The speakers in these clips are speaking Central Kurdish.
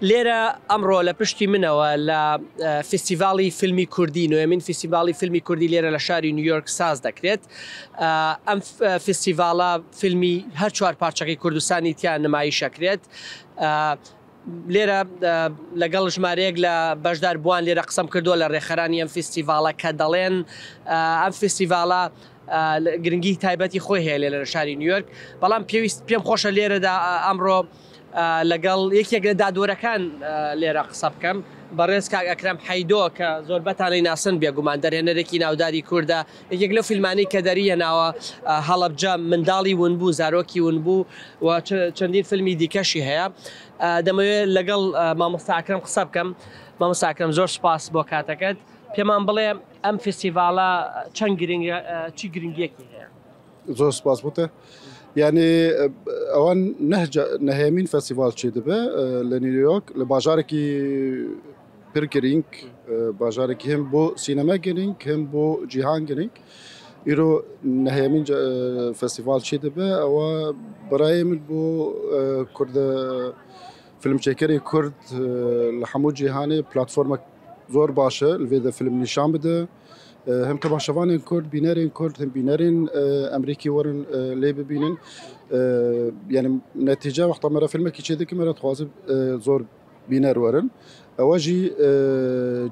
لێرە ئەمڕۆ لە پشتی منەوە لە فیستیڤاڵی فیلمی کوردی، نۆیەمین فیستیڤاڵی فیلمی کوردی لێرە لە شاری نیویۆرک ساز دەکرێت. ئەم فیستیڤاڵە فیلمی هەر چوار پارچەکەی کوردستانی تیا نمایش ئەکرێت. لێرە لەگەڵ ژمارەیەک لە بەشداربووان لێرە قسەم کردووە لە ڕێکخەرانی ئەم فیستیڤاڵە کە دەڵێن ئەم فیستیڤاڵە گرنگی تایبەتی خۆی هەیە لێرە لە شاری نیویۆرک، بەڵام پێویست پێم خۆشە لێرەدا ئەمڕۆ لەگەڵ یەکێک لە دادوەرەکان لێرە قسە بکەم، بەڕێز کاک ئەکرەم حەیدۆ کە زۆربەتان ئەیناسن بێگومان دەرهێنەرێکی ناوداری کوردە، یەکێک لەو فیلمانەی کە دەریهێناوە هەڵەبجە، منداڵی ونبوو، زارۆکی ونبوو و چەندین فیلمی دیکەشی هەیە. دەمەوێت لەگەڵ مامۆستا ئەکرەم قسە بکەم. مامۆستا ئەکرەم زۆر سوپاس بۆ کاتەکەت. پێمان بڵێ ئەم فیستیڤاڵە چەند گرنگە، چی گرنگیەکی هەیە؟ زۆر سپاس بۆ تە. یعنی ئەوان نەهێمین فەستیڤال چێ دەبێ لە نیویۆرک لە باژارێکی پر گرینگ باژارێکی هەم بۆ سینەما گرینگ هەم بۆ جیهان گرینگ ئیرۆ نەهێمین فەستیڤال چێ دەبێ ئەوە بەرای من بۆ کوردە فیلمچێکەری کورد لە هەموو جیهانێ پلاتفۆرمە زۆر باشە لەوێ دە فیلم نیشان بدە. هەم تەماشەوانێن کورد بینەرên کورد هەم بینەرên ئەمریکی وەرن لێ ببینن یعنی نەتیجە وەختا مەرە فیلمێکی چێ دەکە مەرە دخوازە زۆر بینەر وەرن ئەوە ژی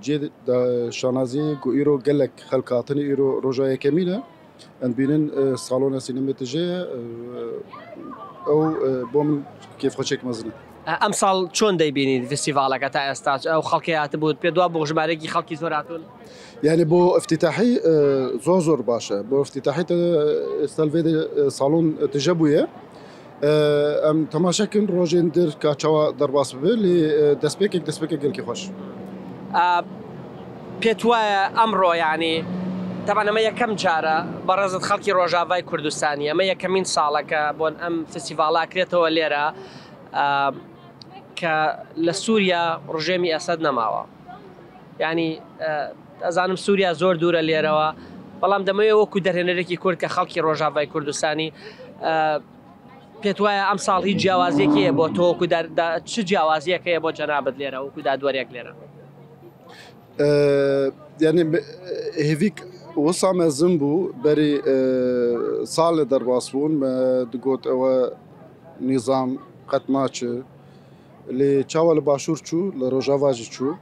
جێ شانازی کو ئیرۆ gelek xelk hatine îro roja yekemîn e em dibînin salona sînemê tije ye ew bo min kêfxweşiyek mezin e. ئەمساڵ چۆن دەیبینیت فیستیڤاڵەکە تا ئێستا ئەو خەڵکی هاتبوو پێ دوا بۆ ژمارەیەکی خەڵکی زۆر هاتوون؟ یعنی بۆ افتتاحی زۆر زۆر باشە بۆ افتتاحی ئێستا لەوێ ساڵۆن تژە بوویە ئەم تەماشاکەن ڕۆژێن در کا چاوە دەرباس ببێ لێ دەستپێکێک دەستپێکێک گەلکی خۆش. پێت وایە ئەمڕۆ یعنی تەبعەن ئەمە یەکەم جارە بەڕێزت خەڵکی ڕۆژاڤای کوردستانی ئەمە یەکەمین ساڵە کە بۆن ئەم فستیڤاڵە ئەکرێتەوە لێرە کە لە سووریا ڕژێمی ئەسەد نەماوە یعنی ئەزانم سووریا زۆر دوورە لێرەوە بەڵام دەمەوێت وەکو دەرهێنەرێکی کورد کە خەڵکی ڕۆژاڤای کوردستانی پێت وایە ئەم ساڵ هیچ جیاوازیەکی هەیە بۆ تۆ وەکو چ جیاوازیەک هەیە بۆ جەنابت لێرە وەکو دادوەرێک لێرە؟ یعنی هێڤیک وسا مەزن بوو بەری ساڵێ دەرباس بوون دگوت ئەوە نیزام قەت ناچێ لێ چاوە لە باشوور چوو لە ڕۆژاڤا ژی چوو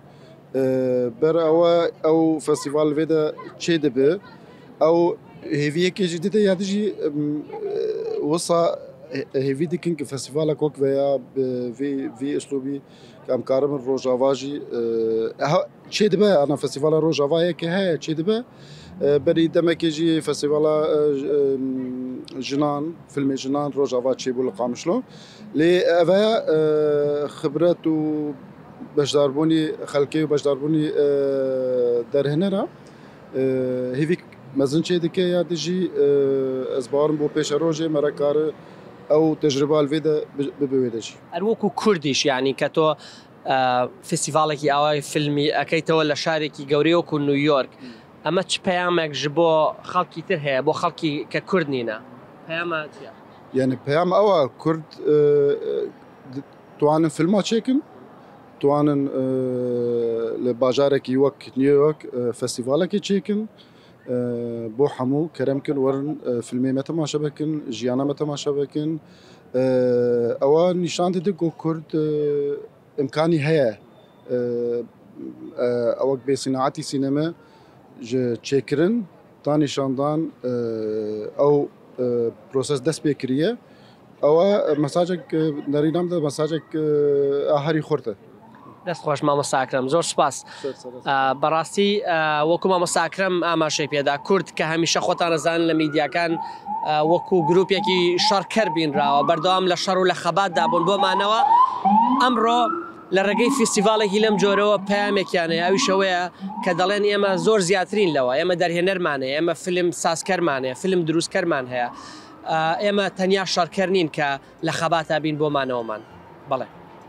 بەر ئەوە ئەو فەستیڤال لەوێ دە چێ دەبێ ئەو هێڤیەکێ ژی دیدە یا دژی وسا هێڤی دکن کە فەستیڤالە وەک ڤەیا ڤی ئسلوبی کە ئەم کاربن ڕۆژاڤا ژی چێ دەبێ ئەنا فەستیڤالا ڕۆژاڤا یەکێ هەیە چێ دەبێ بەری دەمێکێ ژی فەستیڤالا ژنان فیلمی ژنان ڕۆژاڤا چێ بوو لە قامشلۆ لێ ئەڤە خبرەت و بەشداربوونی خەلکێ و بەشداربوونی دەرهێنەرە هێڤیک مەزن چێ دکە یا دژی ئەز باوەڕم بۆ پێشەڕۆژێ مەرە کارە ئەو تەجربە لەوێ دە ببێ وێ دەژی. هەر وەکوو کوردیش یانی کە تۆ فستیڤاڵێکی ئاوای فیلمی ئەکەیتەوە لە شارێکی گەورەی وەکوو نیویۆرک ئەمە چ پەیامێک ژ بۆ خەڵکی تر هەیە بۆ خەڵکی کە کورد نینە پەیامە چیە؟ یانی پەیام ئەوە کورد توانن فیلما چێکن توانن لە باژارێکی وەک نیویۆرک فستیڤالێکی چێکن بۆ هەموو کەرەم کن وەرن فیلمێ مە تەماشا بکن ژیانە مە تەماشا بکن ئەوە نیشان دەدە گۆ کورد ئیمکانی هەیە ئەوەک بێ سیناعەتی سینەمە ji çêkirin تا نیشاندان ئەو پرۆسس دەست پێ کریە ئەوە مەساجێک نەرینام دە مەساجێک هەری خورتە. دەست خۆش مامۆستا ئەکرەم زۆر سوپاس. بەڕاستی وەکو مامۆستا ئەکرەم ئاماژەی پێدا کورد کە هەمیشە خۆتان ئەزانن لە میدیاکان وەکو گروپێکی شەڕکەر بینراوە بەردەوام لە شەڕ و لە خەباتدا بوون بۆ مانەوە ئەمڕۆ لە ڕێگەی فیستیڤاڵێکی لەم جۆرەوە پەیامێکیان هەیە ئەویش ئەوەیە کە دەڵێن ئێمە زۆر زیاترین لەوە ئێمە دەرهێنەرمان هەیە ئێمە فیلم سازکەرمان هەیە فیلم دروستکەرمان هەیە ئێمە تەنیا شەڕکەر نین کە لە خەباتا بین بۆ مانەوەمان بەڵێ.